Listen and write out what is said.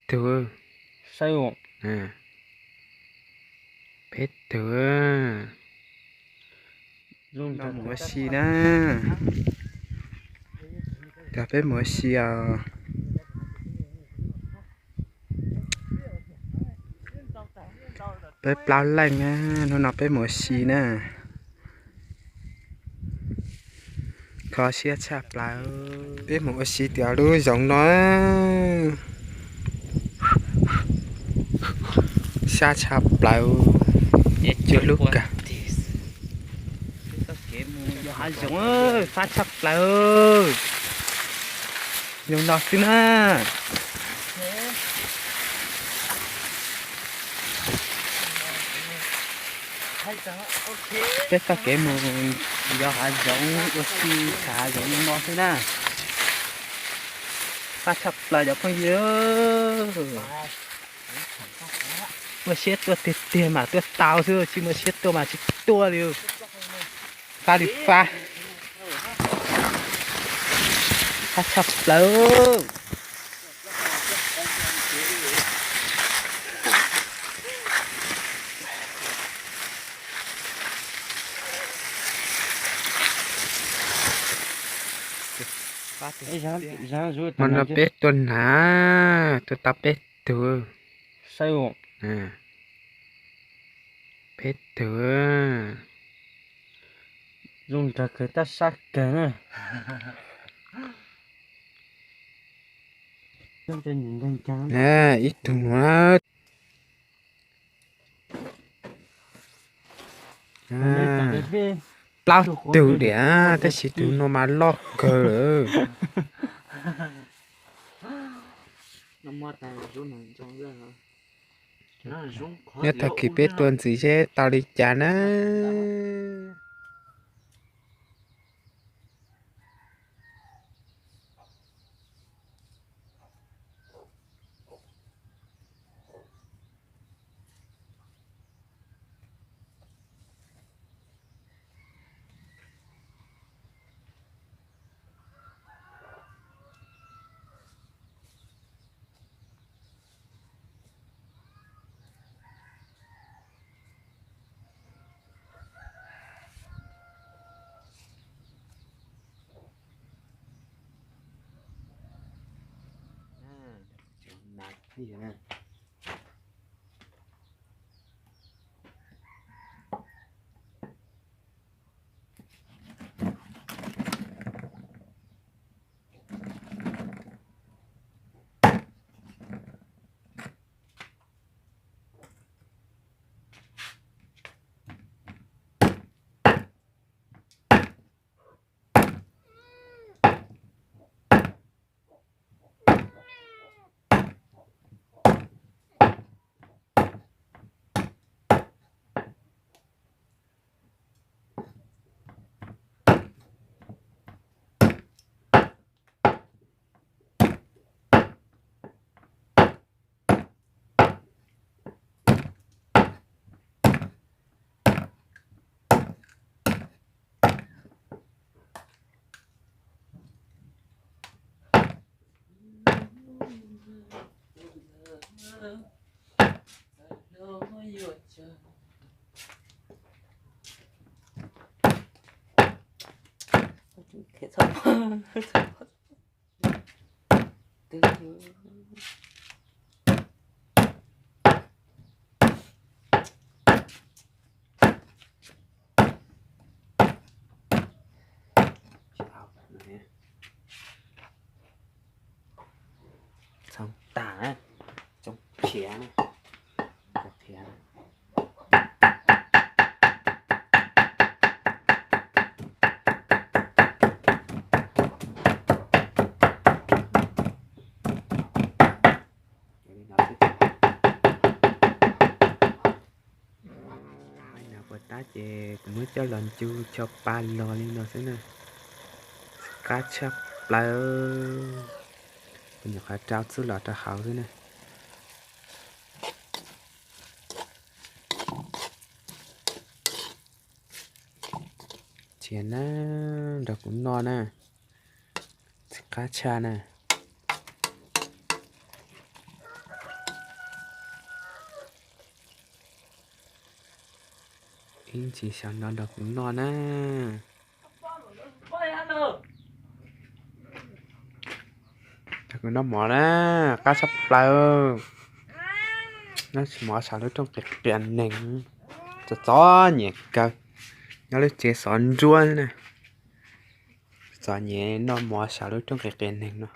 tug, saib, peb tug. Mus ua si na, cov peb mus ua si os. Peb plaub leej na, hnub no peb mus ua si na. Kho siab tshaj plaws. Peb mus ua si tias lub zoov no sab tshaj plaws, cua lub kawg. Yog hav zoov fab tshaj plaws. Zoo no xwb na. Peb txoj kev mus yos hav zoov ua si txham hav zoov zoo no xwb na. Fab tshaj plaws cov phooj ywg. Muaj siab tuaj tiag tiag mas tuaj tau xwb, tsis muaj siab tuaj mas tsis tuaj li. Fab li fab. Fab tshaj plaws. Hmo no peb tuaj hnav, tuaj tau peb tug. Peb tug. Zoo nraug kawg tab sab kawg na. Ib tug no plaub tug diam, tab sis tus no mas loj kawg lawm. Nyob tag kis peb tua ntxiv seb tau li cas na. Txhoov tag na, txhoov phiav na, phiav. Puas tab ces kuv muab coj los ncu cho pa los li no xwb na. Qab tshaj plaws. Kuv nyuam qhuav rau txuj lom rau hauv xwb na. Cia na, nrog kuv noj na. Qab tshaj na. Ib ntsis xyov nrog kuv noj na. Kuv noj mov na, qab tshaj plaws. Noj mov saum lub rooj qias qias neeg, txom txom nyem kawg. Nyob lub tsev xov nruab na, txom nyem noj mov saum lub rooj qias qias neeg no.